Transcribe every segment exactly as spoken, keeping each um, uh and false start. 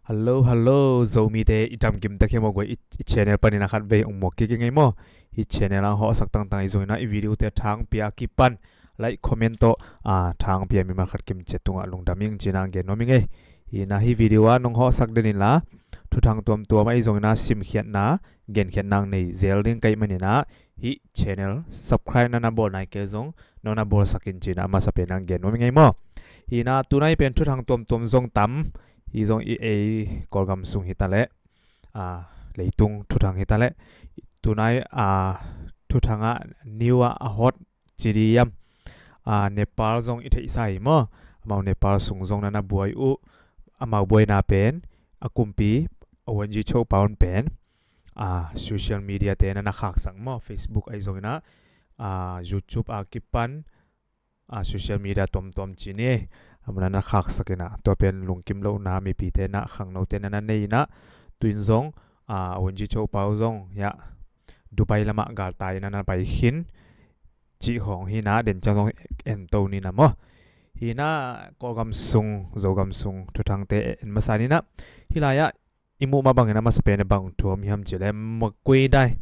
Hello, hello, Zomite i damkim tek hi maw guai, i, i channel panin a khat vei ong muak kik ing ei maw. I channel a hawhsak tangtang i zongin ah i video te thangpi a kipan like, comment tawh a thangpi a mimal khat kimciat tungah lungdam ing ci-in ah gen nuam ing ei. Hi-in ah hi video a nong hawhsak den inla, thuthang tuamtuam a i zongin ah simkhiatna, genkhiatna nei zel ding ka hih manin ah hih channel subscribe na na bawl nai kei zong nong na bawlsak in ci-in ah a masa pen ah gen nuam ing ei maw. Hi-in ah tunai pen thuthang tuamtuam zong tam, hi zong i ei Kawlgam sung hi ta leh, a, leitung thuthang hi ta leh, tunai a thuthang ah new ah a hot ci ding hiam, a, Nepal zong i theihsa hi maw. Amau Nepal sung zong na na buai uh, amau buaina pen a kumpi a Wangyi Cho Pao pen a, social media te na na khaksak maw, Facebook a i zongin ah, a, YouTube a kipan, a, social media tuamtuam ci ni, a, na na khaksak in ah tua pen lungkim lohna, mipite na, khangnote na na nei in ah, tu-in zong a, Wangyi Cho Pao zong hiah Dubai lamah galtai na na pai khin cih khawng hi-in ah den ciang zong ento ni na maw. Hi-in ah Kawlgam sung, Zogam sung thuthangte en masa ni na. Hih lai-ah i muh mah bangin a masa pen a bang thu om hiam cih leh, Makuidai,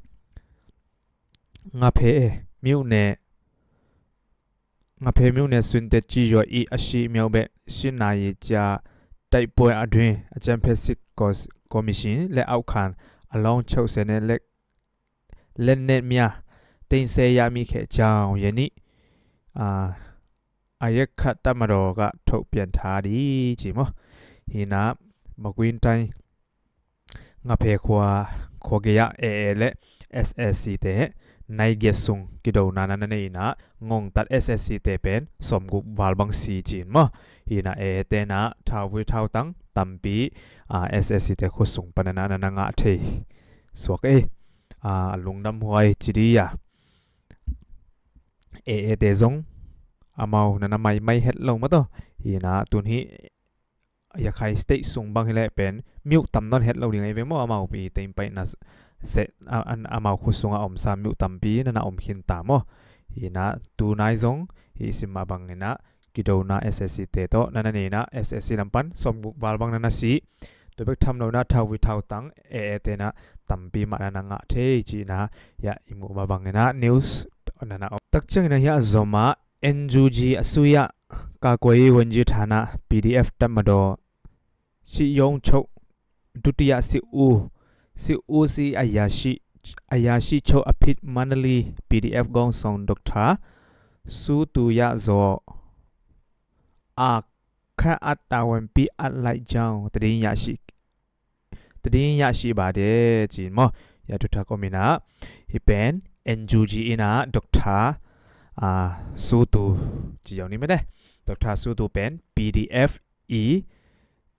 Ngaphe, eh, မြို့နယ်, Ngaphe မြို့နယ်စွန့်တက်ကျေးရွာ၏ အရှေ့မြောက်ဘက် ရှစ်နာရီကြာ တိုက်ပွဲအတွင်း အကြမ်းဖက်စစ်ကော်-, ကော်မရှင်လက်အောက်ခံ အလုံး ခြောက်ဆယ် နဲ့ လက် လက်နက်များ သိမ်းဆည်းရမိခဲ့ကြောင်း ယနေ့ အာ အရပ်ဘက်တပ်မတော်က ထုတ်ပြန်ထားသည် ci maw. Hi-in ah Makuidai, Ngaphe khua, khua gei-ah A A le S A C te nai giat sung kidona na na nei in ah, ngongtat S A C te pen sawmguk val bang si ci-in maw. Hi-in ah A A te in ah thauvui thautang tampi, a, S A C te khut sung pan na na, na na ngah thei suak ei. A, a lungdam huai ci ding a. A A te zong amau na na maimai het lo maw taw. Hi-in ah tun hih Rakhine State sung bang hi leh pen မြို့ tam nawn het lo ding ahi ve maw, amau pi tein paina se, a, a, amau khut sungah a omsa မြို့ tampi na na om khin ta maw. Hi-in ah tunai zong hih i sim mah bangin ah kidona S A C te tawh na na nei in ah S A C lam pan sawmguk val bang na na si. Tua bek tham lo in ah thauvui thautang A A te in ah tampi mah na na ngah thei ci-in ah, hiah i muh mah bangin ah news na na om. Tak ciangin ah hiah Zomah N U G အစိုးရ ကာကွယ်ရေးဝန်ကြီးဌာန P D F တပ်မတော် စစ်ရုံးချုပ် ဒုတိယစစ်ဦး စစ်ဦးစီးအရာရှိ အရာရှိချုပ်အဖြစ် မန္တလေး P D F ခေါင်းဆောင် ဒေါက်တာ စိုးသူရဇော် အား ခန့်အပ်တာဝန်ပေးအပ်လိုက်ကြောင်း သတင်းရရှိ သတင်းရရှိပါတယ် ci maw. Hiah thuthak om in ah, hih pen N U G in ah Doctor, a, Sutu ci zong ni mete. Doctor Sutu pen P D F i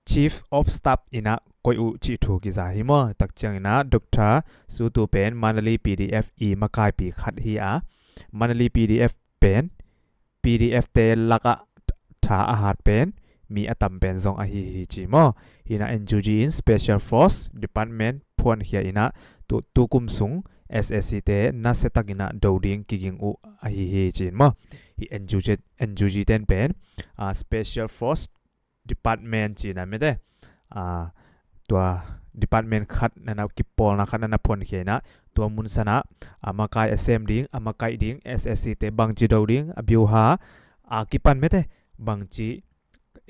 Chief of Staff in ah koih uh cih thu kiza hi maw. Tak ciangin ah Doctor Sutu pen Mandalay P D F i makaipi khat hi a, Mandalay P D F pen P D F te lakah tha a hat pen mi a tam pen zong ahi hi ci maw. Hi-in ah N U G in Special Force Department phuankhia in ah tu, tu kum sung S S C te nasia takin ah do ding kiging uh ahi hi ci maw. Hih N U G, N U G ten pen, a, Special Force Department ci-in ah mete, a, tua department khat na na, kipawlna khat na na phuankhia in ah, tua mun sanah a makai a sem ding, a makaih ding, S S C te bangci do ding, a biuha a kipan mete, bangci,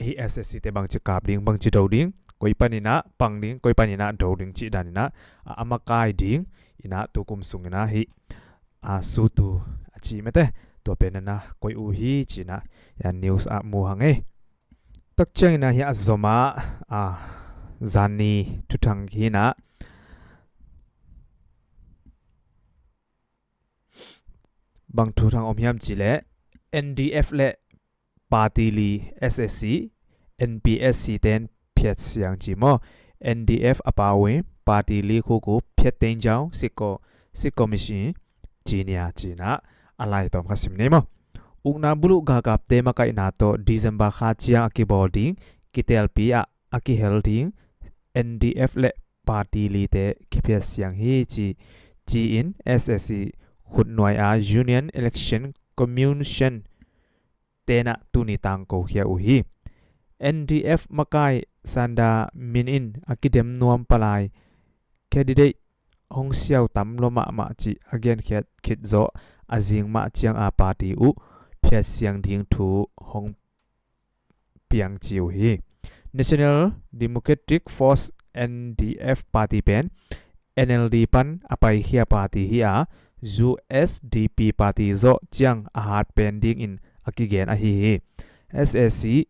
hih S S C te bangci kap ding, bangci do ding, koi panin ah pang ding, koi panin ah do ding cih danin ah, a, a makai ding in ah tu kum sungin ah hih, a, Sutu a ci mete, tua pen na na koih uh hi ci-in ah, hiah news ah mu hang ei. Tak ciangin ah hiah Zomah, a, zanni thuthang hi-in ah, bang thuthang om hiam cih leh, N D F le party li S S C, N P S C ten phiat siang ci maw. N D F အပါအဝင် ပါတီလေးခုကို ဖျက်သိမ်းကြောင်း စစ်ကော်-, စစ်ကော်မရှင် ကြေညာ ci-in ah a lai tawm khat sim ni maw. Ukna buluh galkapte makaihna tawh December kha ciang a kibawl ding, kitelpi ah a kihel ding N D F le party lite kiphiat siang hi ci, ci-in S S C khutnuai a Union Election Commission ten ah tuni tangko khia uh hi. N D F makai Sanda min in a kidem nuam palai candidate hong siau tam lua mahmah cih a genkhiat khit zawh a zing mah ciang a party uh phiat siang ding thu hong piang ci uh hi. National Democratic Force, N D F party pen N L D pan a paikhia party hi a, U S D P party zawh ciang a hat pen dingin a kigen ahi hi. S A C,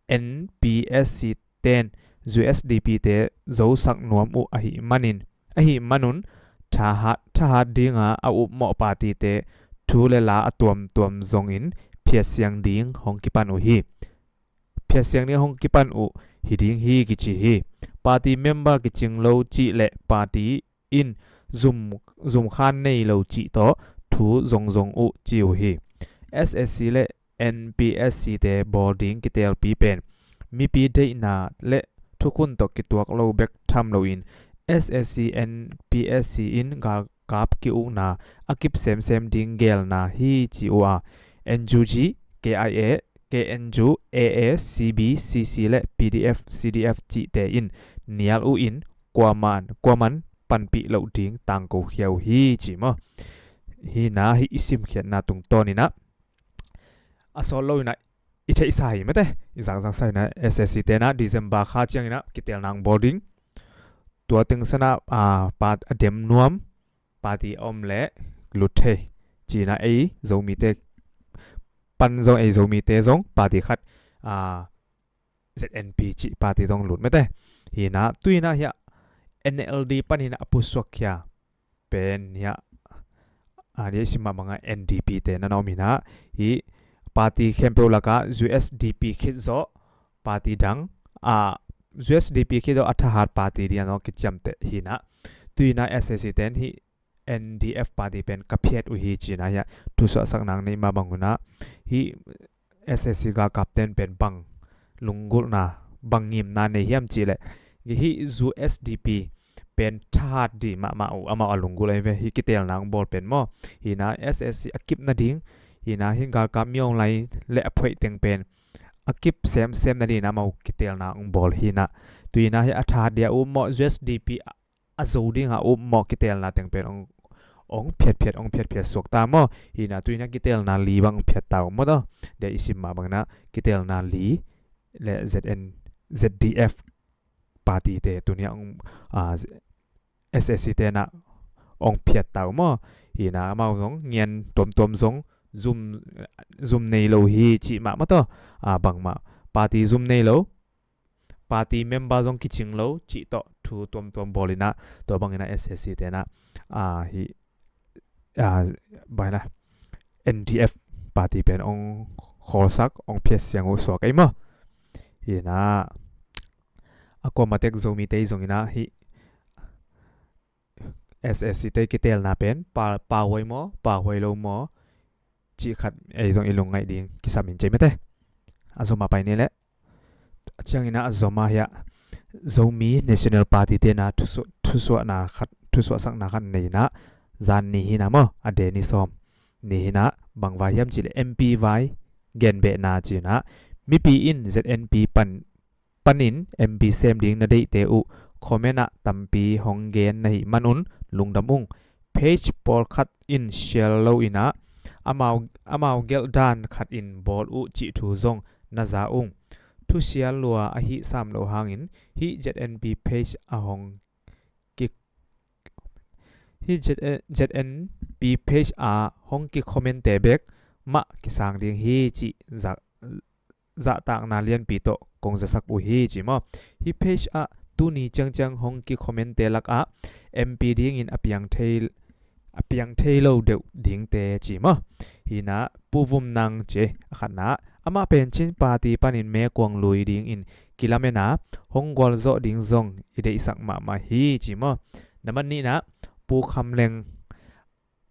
N P S C ten U S D P te zosak nuam uh ahi manin, ahi manun thahat, thahat dinga a upmawh party te thu le la a tuamtuam zongin phiat siang ding hong kipan uh hi. Phiat siang ding hong kipan uh hi ding hi kici hi. Party member kicing lo cih le party in zum, zum khan nei lo cih tawh thu zongzong uh ci uh hi. S A C le N P S C te bawl ding kitelpi pen mipi deihna le thukhun tawh kituak lo bek tham loin S A C, N P S C in galkap ki-ukna a kip semsem ding gelna hi ci uh a, N U G, K I A, K N U, A A, C B, C C le P D F, C D F cihte in nial uh in kuaman, kuaman panpih loh ding tangko khia uh hi ci maw. Hi na hi i simkhiatna tungtawn inah a sawt lo inah i theihsa hi mate, i zakzaksa inah S A C tenah December kha ciang inah kitelna hong bawl ding. Tua teng sanah a, pat a dem nuam party om le lut thei cina ei Zomite pan zong ei Zomite zong party khat a, Z N P cih party zong lut mate. Hina tuina hiah N L D pan hina a pusuak khia pen hiah a, ni sim mah bangah N D P te na na om hina hi party khempeuh lakah U S D P khit zawh party dang a, U S D P khit zawh a thahat party dia no kiciamteh hina. Tuina S A C ten hi N D F party pen ka phiat uh hi cina hiah thusuahsak nang nei mah bang huna hi S A C galkap ten pen bang lunggulhna bang ngimna nei hiam cih leh hi U S D P pen thahat dih mahmah uh amau a lunggulh ahi ve hi kitelna hong bawl pen maw. Hina S A C a kip nading hina hi galkap mi hong lai le a phoih teng pen a kip semsem nading amau kitelna hong bawl hina. Tuina hi a thahat dih a um maw U S D P a zo ding a um maw kitelna teng pen hong, hong phiatphiat hong phiatphiat suak ta maw. Hina tuina kitelna li bang hong phiat ta uh maw taw. Dia i sim mah bangna kitelna li le Z N, Z D F party te tunia hong, a, S A C tena hong phiat ta uh maw. Hina amau zong ngian tuamtuam zong zum, zum nei lo hi cih mah maw taw. A, bangmah party zum nei lo party member zong kicing lo cih tawh thu tuamtuam bawl inah tua bang inah S A C tena a, hi a, bang inah N D F party pen hong khawlsak hong phiat siang uh suak ei maw. Hina a kuamatek Zomite zong inah hi S A C te kitelna pen pa, pahuai maw pahuai lo maw cih khat ei zong i lungngaih ding kisam in cei mate. A zom a pai ni leh a ciang inah a zom a hiah Zomi National Party tena thusuah, thusuahna khat, thusuahsakna khat nei inah zan ni hina maw a de ni sawm ni hina bang vai hiam cih leh M P vai genbehna ci inah mipi in Z N P pan panin M P sem ding na deihte uh comment ah tampi hong gen na hih manun lungdam ung. Page pawlkhat in share lo inah amau, amau gelh dan khat in bawl uh cih thu zong na za ung. Thusia lua ahi sam lo hangin hih Z N P page a hong ki, hih Z N P page a hong ki comment te bek mah kisang ding hi cih zak zahtakna lianpi tawh kong zasak uh hi ci maw. Hih page ah tuni ciangciang hong ki comment te lakah M P dingin a piang thei, a piang thei lo deuh dingte ci maw. Hina Pu Vum Nang ci a khatna amah pen Chin party panin mekuang lui dingin kilamen a hong gualzawh ding zong i deihsak mahmah hi ci maw. Nambat nihna Pu Kham Leng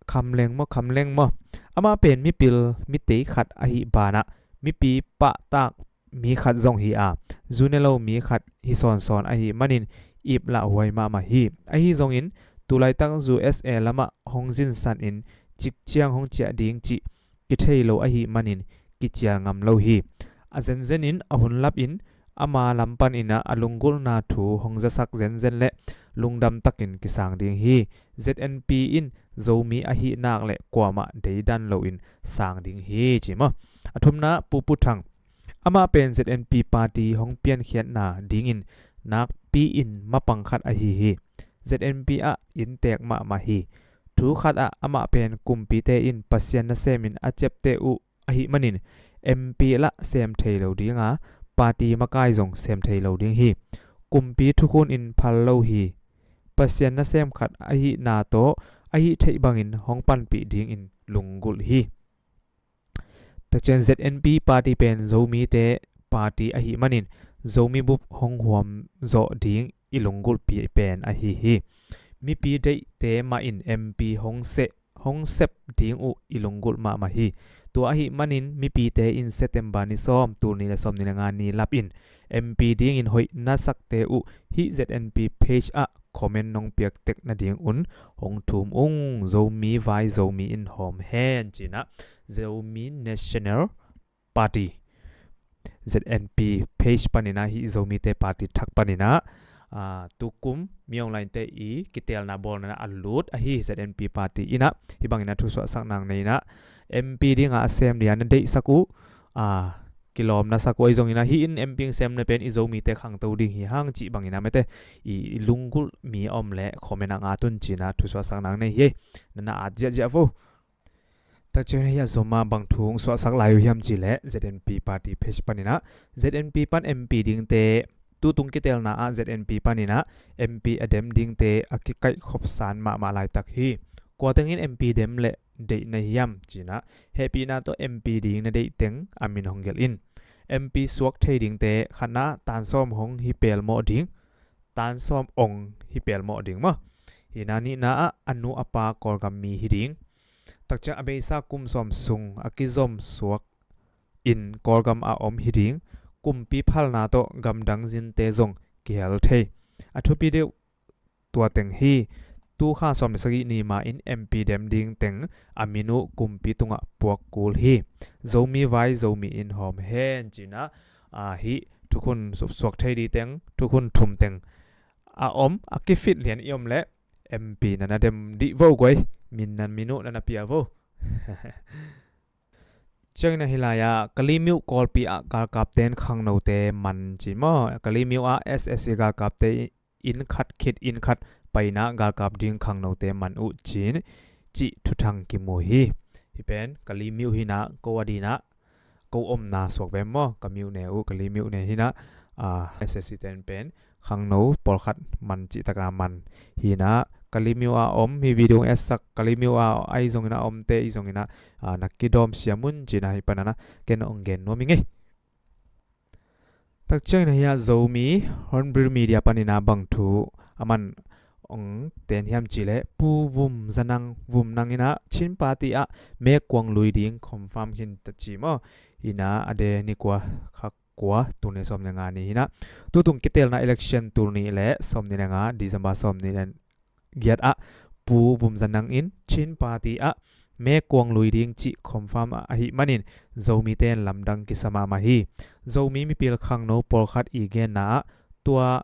Kham Leng maw, Kham Leng maw. Amah pen mipil mitei khat ahi banah mipi pahtak mi khat zong hi a, zu ne lo mi khat hi sawnsawn ahi manin ip lahhuai mahmah hi. Ahi zongin tulaitak U S A lamah hong zinsan in cikciang hong ciah ding cih kithei lo ahi manin kicial ngam lo hi. A zenzenin a hun lapin ama lam panin ah a lunggulhna thu hong zasak zenzen le lungdam takin kisang ding hi. Z N P in Zomi ahih nak le kuamah deidan loin sang ding hi ci maw. A thumna Pu Pu Thang, amah pen Z N P party hong piankhiatna dingin nakpi-in mapang khat ahi hi. Z N P ah inntek mahmah hi. Thu khatah amah pen kumpite in Pasian nasemin a ciapteh uh ahih manin M P lah sem thei lo dinga, party makai zong sem thei lo ding hi. Kumpi thukhun in phal lo hi. Pasian nasem khat ahihna tawh ahih theih bangin hong panpih dingin lunggulh hi. Takciang Z N P party pen Zomite party ahih manin Zomi bup hong huam zawh ding i lunggulhpi pen ahi hi. Mipi deihte mah in M P hong seh hong sep ding uh i lunggulh mahmah hi. Tua ahih manin mipite in September ni sawm, tul nih le sawm nih le nga ni lapin M P dingin hoih na sakte uh hih Z N P page ah comment nong piak tek nadingun hong thum ung. Zomi vai Zomi in hawm hen cinah Zomi National Party Z N P page paninah hih Zomite party thak paninah, ah, tukum Min Aung Hlaing te i kitelna bawlna a lut ahi Z N P party inah hih banginah thusuahsak nang nei inah M P dinga a sem dia na deihsak uh, ah, kilawm na sak uh ahi zonginah hih in M P sem na pen i Zomite khangto ding hi hang cih banginah mete i lunggulh mi a om le comment ah ngat un cinah thusuahsak nang nei hi. Nana at ziahziah vo. Takciang hia Zoma bang thu hong suahsak lai uh hiam cih leh Z N P party page paninah Z N P pan M P dingte tutung kitelna ah Z N P paninah M P a dem dingte a kikaih khopsan mahmah laitak hi. Kua tengin M P dem le deih na hiam cinah hehpihna tawh M P ding na deih teng a min hong gelh in. M P suak thei dingte khatna tan sawm hong hi pelmawh ding, tan sawm ong hi pelmawh ding maw. Hina nihna ah a nu a pa Kawlgam mi hi ding. Takciang a beisa kum sawm sung a kizom suak in Kawlgam a om hi ding. Kumpi phalna tawh gamdang zinte zong kihel thei. A thupi deuh tua teng hi. Tu kha sawm le sagih ni ma in M P dem ding teng a min uh kumpi tungah puak kul hi. Zomi vai Zomi in hawm hen cinah, ah, hih thukhun suak thei dih teng thukhun thum teng a om a kifit lian i om leh M P nana dem dih vo guai. Min nan min uh nana pia vo. Ciangin ahi lai-ah Kalemyo Kawlpi ah galkapte in khangnote man ci maw. Kalemyo ah S S C galkapte inn khat khit inn khat paina galkap ding khangnote man uh cin cih thuthang kimu hi. Hih pen Kalemyo hinah ko a dinah ko omna suak vem maw. Ka myone uh Kalemyo ne hinah, ah, S S C ten pen khangno pawlkhat man cihtaka man hinah Kalemyo a om hi. Video hong etsak Kalemyo a ahi zonginah a omte i zonginah, ah, na kidawm siam un cinah hih pananah ken hong gen nuam i ngei. Takciangin ahi a Zomi Hornbill Media paninah bang thu a man hong ten hiam cih leh Pu Vum Za Nang, Vum Nang inah Chin party ah mekuang lui ding confirm khin ta ci maw. Hinah a de ni kua kha kua tul nih sawm le nga ni hinah tutung kitelna election tul nih le sawm nih le nga December sawm nih le giat ah Pu Vum Za Nang in Chin party ah mekuang lui ding cih confirm ahih manin Zomite in lamdang kisa mahmah hi. Zomi mipil khangno pawlkhat i genna ah tua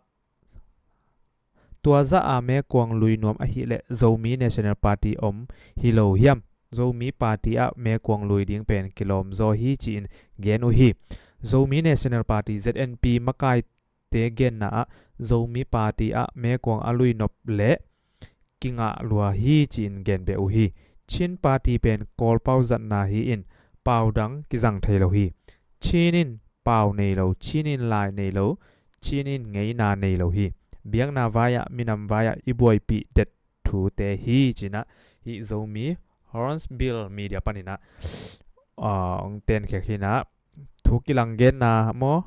tua zah a mekuang lui nuam ahih leh Zomi National Party om hi lo hiam? Zomi party ah mekuang lui ding pen kilawm zaw hi ci-in gen uh hi. Zomi National Party Z N P makaite genna ah Zomi party ah mekuang a lui nop leh kingah lua hi ci-in gen beh uh hi. Chin party pen Kawl pau zatna hi in pau dang kizang thei lo hi. Chin in pau nei lo, Chin in lai nei lo, Chin in ngeina nei lo hi. Biakna vai-ah minam vai-ah i buaipih det thute hi cinah hih Zomi Hornbill Media paninah, ah, hong tenkhek hinah thu kilanggenna maw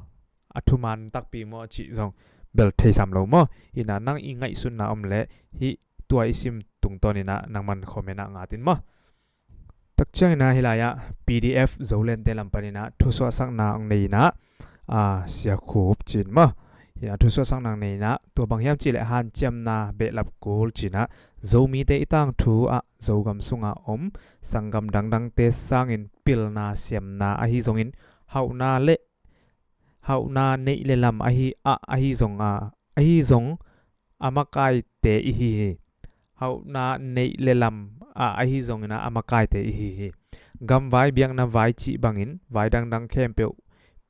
a thuman takpi maw cih zong bel theisam lo maw. Hinah nang i ngaihsutna om leh hih tua i sim tungtawninah nangman comment ah ngatin maw. Takciangin ahi lai-ah P D F Zolente lam paninah thusuahsakna ang nei inah, ah, Sia Khup cin maw. Hinah thusuahsakna ang nei inah tua bang hiam cih leh hanciamna behlap kul cinah Zomite i tangthu ah Zogam sunga om sanggam dangdangte sangin pilna siamna ahi zongin hauhna le hauhna neih le lam ahi, ah, ahi zong a, ahi zong a makaite i hi hi. Hauhna neih le lam, ah, ahi zongin ah a makaite i hi hi. Gamvai biakna vai cih bangin vai dangdang khempeuh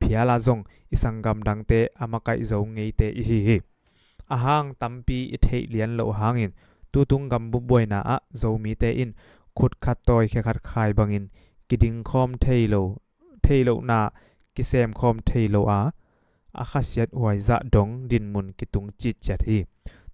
phial ah zong i sanggam dangte a makaih zo ngeite i hi hi. A hang tampi i theih lian loh hangin tutung gambup buaina ah Zomite in khut khat tawi khe khat khai bangin kiding khawm thei lo, thei lohna kisem khawm thei lo a, a khasiat huaizah dong dinmun kitung citciat hi.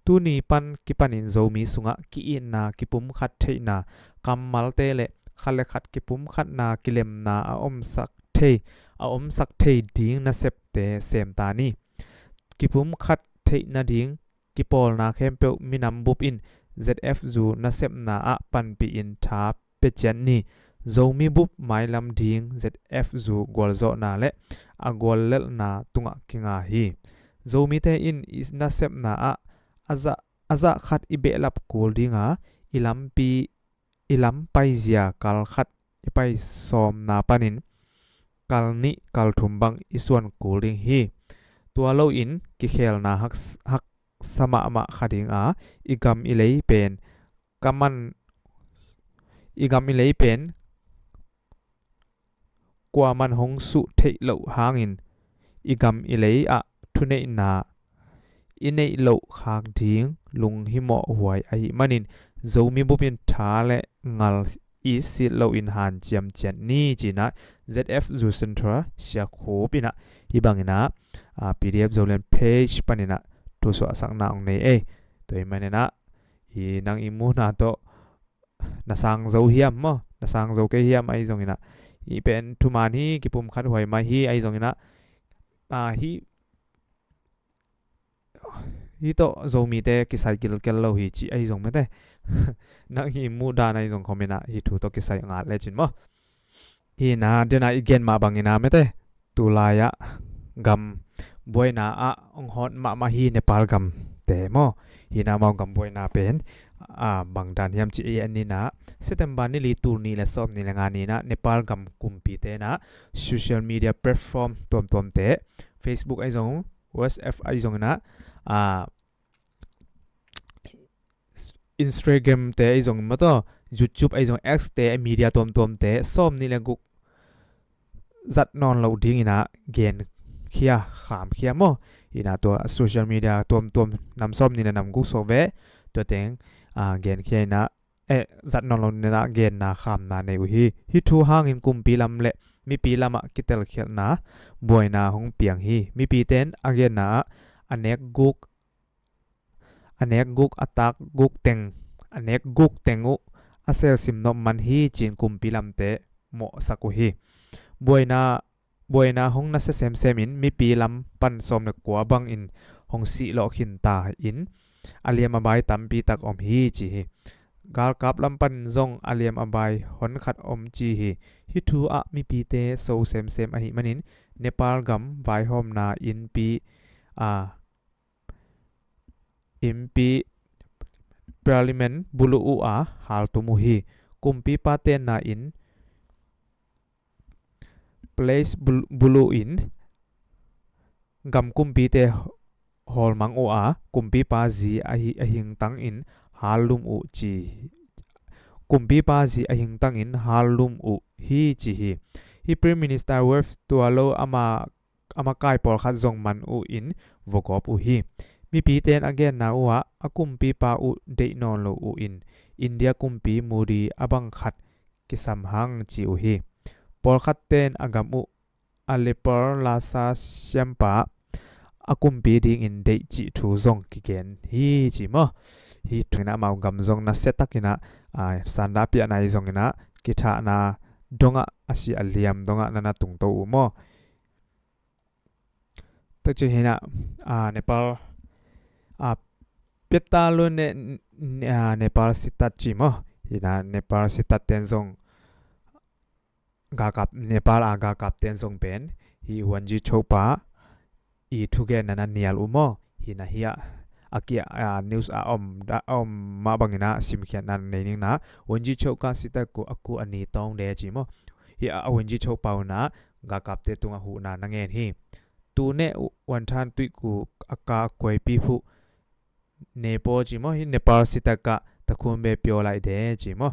Tuni pan kipanin Zomi sungah ki-itna, kipumkhat theihna, kammalte le khat le khat kipumkhatna, kilemna a omsak thei, a omsak thei ding nasepte sem ta ni. Kipumkhat theih nading kipawlna khempeuh minam bup in Z F zu nasepna ah panpih in tha pia ciat ni. Zomi bup mailam ding Z F zu gualzawhna le a guallelhna tungah kinga hi. Zomite in i nasepna ah a zah, a zah khat i behlap kul dinga, i lampi, i lam paizia kal khat i pai sawmna panin kal nih kal thum bang i suan kul ding hi. Tua loin kikhelna hak, haksa mahmah kha dinga, i gam i lei pen ka man, i gam i lei pen kuaman hong suh theih loh hangin i gam i lei ah thuneihna i neih loh khak ding lunghimawh huai ahih manin Zomi bup in tha le ngal i sit loin hanciam ciat ni, ci-in ah Z F zu Central Sia Khup in ah hih bangin ah, ah, P D F Zoland page panin ah thusuahsakna hong nei ei. Tua ahih manin ah i nang i muhna tawh na sang zo hiam maw, na sang zo kei hiam ahi zongin ah, hih pen thuman hi, kipumkhat huai mah hi ahi zongin ah, ah, hih, hih tawh Zomite kisai kilkel lo hi cih ahi zong mete. Nang hih muh dan ahi zong khawm in ah hih thu tawh kisai ngat lecin maw. Hih na, dena i gen mah bangin ah mete, tulai ah gam buaina ah hong hawt mahmah hi Nepal gamte maw. Hih na amau gam buaina pen, ah, bang dan hiam cih i en ni in ah, September ni li, tul nih le sawm nih le nga ni in ah Nepal gam kumpite in ah social media platform tuamtuamte, Facebook ahi zong, WhatsApp ahi zongin ah, ah, Instagram te ahi zong maw, tua YouTube ahi zong, X te, media tuamtuam te sawm nih le guk zat nawn lo dingin ah genkhia, khamkhia maw. Hih na tua social media tuamtuam nam sawm nih le nam guk sawh ve, tua teng, ah, genkhia in ah, eh, zat nawn lo in ah genna khamna nei uh hi. Hih thu hangin kumpi lam le mipi lamah kitelkhialhna buaina hong piang hi. Mipite in a genna ah a nek guk a nek guk, a tak guk teng, a nek guk teng uh a selsim nop man hi, ci-in kumpi lamte mawhsak uh hi. Buaina, buaina hong nasia semsem in mipi lam pan sawm le kua bangin hong sih lawh khin ta in, a liam a bai tampi tak om hi, ci hi. Galkap lam pan zong a liam a bai honkhat om ci hi. Hih thu ah mipite so semsem ahih manin Nepal gam vaihawmna innpi, a, innpi Parliament buluh uh a haltum uh hi. Kumpipa tenna in Place bul-, buluh in gam kumpite hawlmang uh a, kumpipa zi a hi-, a hingtang in hallum uh ci. Kumpipa zi a hingtang in hallum uh hi ci hi. Hih Prime Minister Wave tua lo ama, ama kai pawlkhat zong man uh in vogawp uh hi. Mipite in a genna uh ah a kumpipa uh deih nawn lo uh in India kumpi Modi a bang khat kisam hang ci uh hi. Pawlkhatte in a gam uh a leper lasa siampa a kumpi dingin deih cih thu zong kigen hi ci maw. Hih thu in ah amau gam zong nasia takin ah, a, sanda piahna hi zongin ah kithahna dongah a si a liam dongah na na tungto uh maw. Tua ci hi in ah, a, Nepal, a, Petalu ne, ne, a, Nepal sitat ci maw. Hi in ah Nepal sitat ten zong galkap, Nepal a galkap ten zong pen hih Wanji Chopa i thugenna na nial uh maw. Hi in ah hiah a kiah, a, news a om, a om mah bangin ah simkhiatna nei ning in ah, Wanji Chopa sitat ku a ku a ni tawng de ci maw. Hih a, a Wanji Chopa uh in ah galkapte tungah huhna na ngen hi. Tu ne wanthan tuiku a ka kuaipi phuh nepo ci maw, hi Nepal sitak ah takhum be pio lai de ci maw.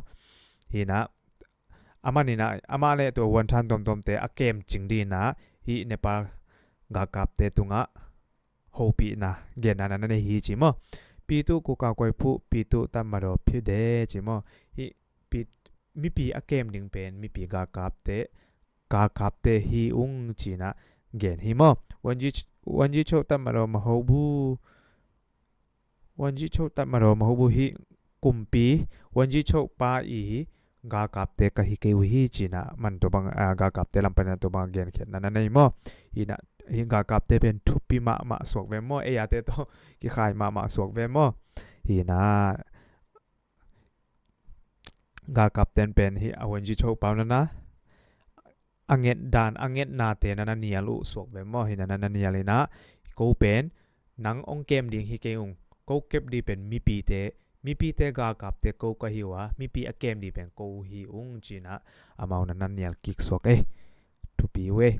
Hi na amah ni na amah le tua wanthan tuamtuamte a kem cing di na hi Nepal galkapte tungah hopihna genna na na nei hi ci maw. Pi tu ku ka kuai phuh pi tu tam ma do phi de ci maw. Hi pi mipi a kem ding pen mipi galkapte galkapte hi ung ci na gen hi maw. Wanji cho tam ma do ma ho bu wanji cho tam ma do ma ho bu hi kumpi wanji cho pa i hi galkapte ka hi kei uh hi ci na man tua bang galkapte lam pan na tua bang genkhiatna na nei maw. Hi na hi galkapte pen thupi mahmah suak ve maw, ei ate tawh kikhai mahmah suak ve maw. Hi na galkapten pen hi a wanji cho pau na na a nget dan a ngetnate na na nial uh suak ve maw. Hi na na nial hi na ko pen nang ong kem ding hi kei ung, ko kep di pen mipite mipite galkapte ko ka hi uh a mipi a kem di pen ko hi ung ci na amau na na nial kik suak ei. Thupi uh ei.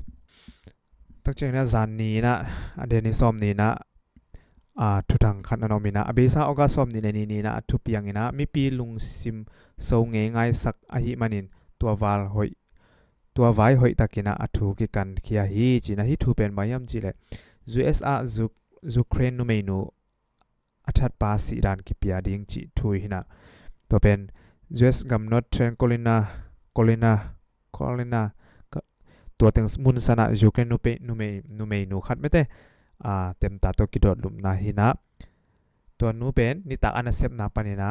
Takciang na zan ni na a den ni sawm ni na a thuthang khat na na om hi na a beisa August sawm ni na ni ni na a thupiang hi na mipi lungsim so ngei ngaisak ahi manin tua val hoih tua vai hoih takin a thu kikan khia hi ci na hi thu pen bang hiam ci le U S a Ukraine numeinu a thatpa sihdan kipia ding cih thu hi na. Tua pen U S gam North Carolina Carolina Carolina tua teng mun sana Ukraine nupe numei numeinu khat mete a temta tawh kidawt lupna hi na. Tua nu pen nitak a nasepna panin a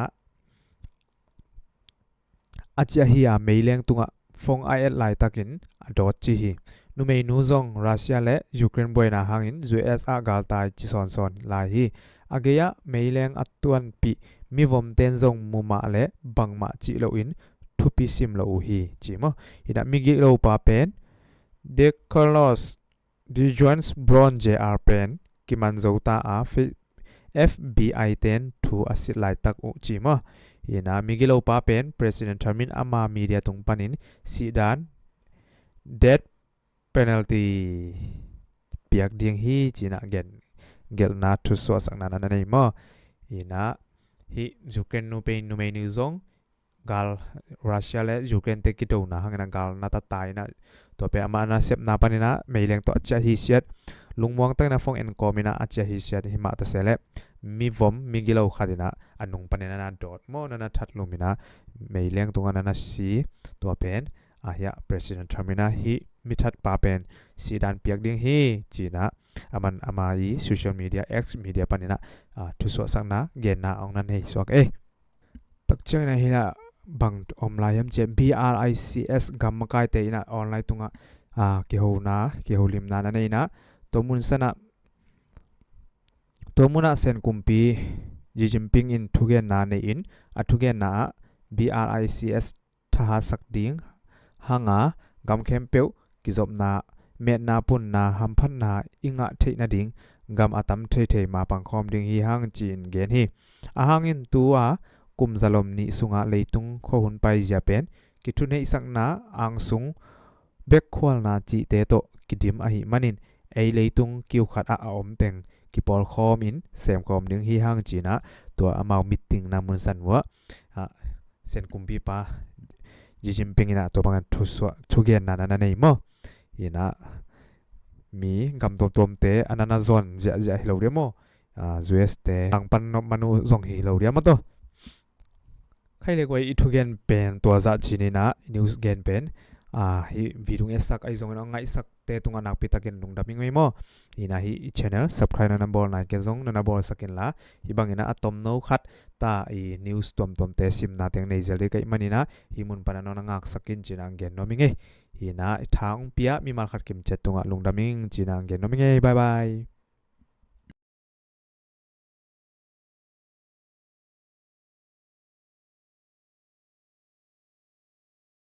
a ciah hi a meileng tungah fong a et laitakin a dawt ci hi. Numeinu zong Russia le Ukraine buaina hangin U S a galtai ci sawnsawn lai hi. A gei-ah meileng a tuanpih mivomten zong mumah le bangmah cih loin thupi sim lo uh hi ci maw. Hi na migilopa pen De Carlos De Jones Brown J R pen kiman zo ta a F B I ten thu a sit laitak uh ci maw. Hi na migilopa pen President Trump in ama media tung panin sihdan death penalty piak ding hi ci na gen gelhna thusuahsakna na na nei maw. Hi na hi Ukraine nupe numeinu zong gal Russia le Ukraine te kidona hangin a gal na tata in a tua pe ama nasepna panin a meileng tawh a ciah hi siat lungmuang takin a fong en kawmin a a ciah hi siat hi mah ta se le mivom migilo khatin a a nung panin a na dawt maw na na that lumin a meileng tungah na na si tua pen a hiah President Trump in a hi mithat pa pen sihdan piak ding hi ci na aman ama i social media X media panin a thusuahsakna genna a ong na nei suak ei. Takciangin a hi lah bang om lai hiam ciah B R I C S gam makaite in a online tungah kihona kiholimna na nei in a tua mun sanah tua munah Sen kumpi Xi Jinping in thugenna nei in a thugenna ah B R I C S thahatsak ding hanga gam khempeuh kizopna metna punna hamphatna i ngah theih nading gam a tam theithei ma pangkhawm ding hi hang ci-in gen hi. Ahangin tu-a kum zalom nih sungah leitung khuahun paizia pen kithuneihsakna angsung bekkhualna cihte tawh kidim ahih manin ei leitung kiukhat ah a om teng kipawlkhawm in semkhawm ding hi hang ci-in ah tua amau meeting na munsan uh ah Sen kumpipa Xi Jinping in ah tua bangin thusuah thugenna na na nei maw? In ah mi gam tuamtuamte a na na zuan ziahziah hi lo dia maw? U S te tangpan manu zong hi lo dia maw tawh? Khaile guai i thugen pen tua zah cinin ah i news gen pen hi video etsak ahi zongin a ngaihsak te tungah nakpitakin lungdam ing ei maw? In ah hi i channel subscribe na na bawl nai kei zong na na bawlsak inla hi bangin ah a tomno khat ta i news tuamtuamte simna teng nei zel ding ka hih manin ah hi mun pan a nong na ngaksak in ci-in ah gen nuam ing ei. In ah i tha ong pia mimal khat kimciat tungah lungdam ing ci-in ah gen nuam ing ei. Bye bye.